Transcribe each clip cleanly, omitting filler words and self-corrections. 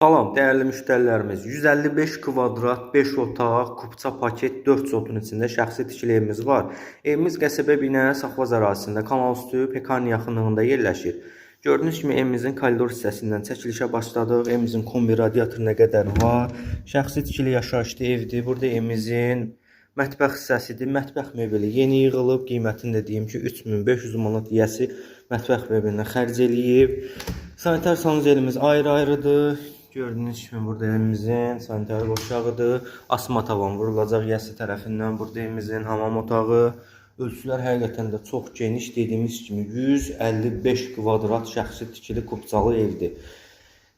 Salam, dəyərli müştərilərimiz. 155 kvadrat, 5 otaq, kupça paket 4 sotun içində şəxsi tikili evimiz var. Evimiz qəsəbə binə Saxvaz ərazisində, Kanalüstü Pekarni yaxınlığında yerləşir. Gördüyünüz kimi evimizin koridor hissəsindən çəkilişə başladıq. Evimizin kombi radiatoruna qədər var. Şəxsi tikili yaşayışlı evdir. Burada evimizin mətbəx hissəsidir. Mətbəx mebeli yeni yığılıb. Qiymətini də deyim ki, 3500 manat yiyəsi mətbəx mebelinə xərc eləyib. Sanitar sanuzelimiz ayrı-ayrıdır. Gördüyünüz kimi burada evimizin sanitar qovşağıdır. Asma tavan vurulacaq yiyəsi tərəfindən. Burada evimizin hamam otağı. Ölçülər həqiqətən də çox geniş, dediyimiz kimi 155 kvadrat şəxsi tikili kupçalı evdir.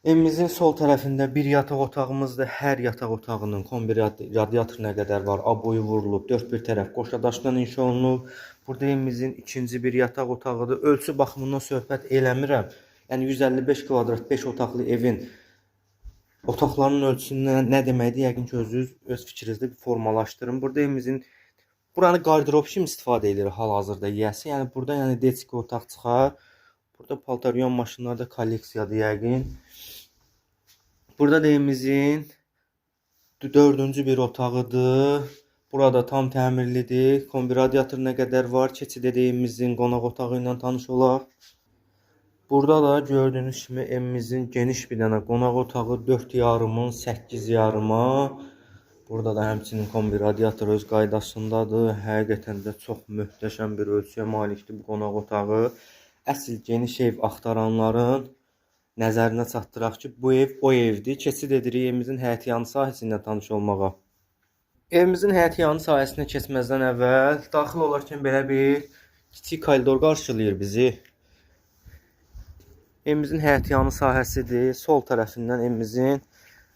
Evimizin sol tərəfində bir yataq otağımızdır. Hər yataq otağının kombi radiatoruna qədər var. Aboyu vurulub, dörd bir tərəf qoşa daşdan inşa olunub. Burada evimizin ikinci bir yataq otağıdır. Ölçü baxımından söhbət eləmirəm. Yəni 155 kvadrat 5 otaqlı evin otaqların ölçüsündən nə deməkdir? Yəqin ki, özünüz öz fikrinizdə bir formalaşdırın. Burada evimizin buranı qardırop kimi istifadə edir hal-hazırda yiyəsi. Yəni burada yəni detski otaq çıxar. Burada paltar yuyan maşınlar da kolleksiyadır yəqin. Burada da evimizin dördüncü bir otağıdır. Burada tam təmirlidir. Kombi radiator nə qədər var. Keçid edək evimizin qonaq otağı ilə tanış olaq. Burada da gördüyünüz kimi evimizin geniş bir dənə qonaq otağı 4 yarımın 8 yarıma. Burada da həmçinin kombi radiator öz qaydasındadır. Həqiqətən də çox möhtəşəm bir ölçüyə malikdir bu qonaq otağı. Əsl geniş ev axtaranların nəzərinə çatdıraq ki, bu ev o evdir. Keçid edirik evimizin həyətyanı sahəsi ilə tanış olmağa. Evimizin həyətyanı sahəsinə keçməzdən əvvəl daxil olarkən belə bir kiçik koridor qarşılayır bizi. Evimizin həyətyanı sahəsidir. Sol tərəfindən evimizin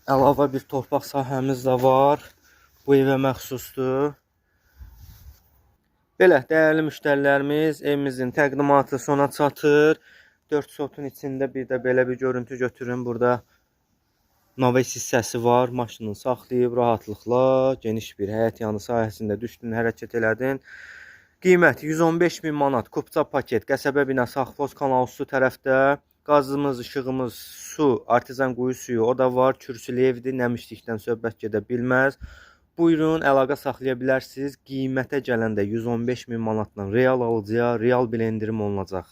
əlavə bir torpaq sahəmiz də var. Bu evə məxsusdur. Belə, dəyərli müştərilərimiz, evimizin təqdimatı sona çatır. 4 sotun içində bir də belə bir görüntü götürün. Burada naves hissəsi var. Maşını saxlayıb rahatlıqla geniş bir həyətyanı sahəsində düşdün, hərəkət elədin. Qiymət 115 min manat. Kupça paket, qəsəbə binası Saxvoz Kanalüstü tərəfdə. Qazımız, işığımız, su, artezan quyu suyu o da var. Kürsülü evdir, nəmişlikdən söhbət gedə bilməz. Buyurun, əlaqə saxlaya bilərsiniz. Qiymətə gələndə 115 min manatla real alıcıya real bir endirim olunacaq.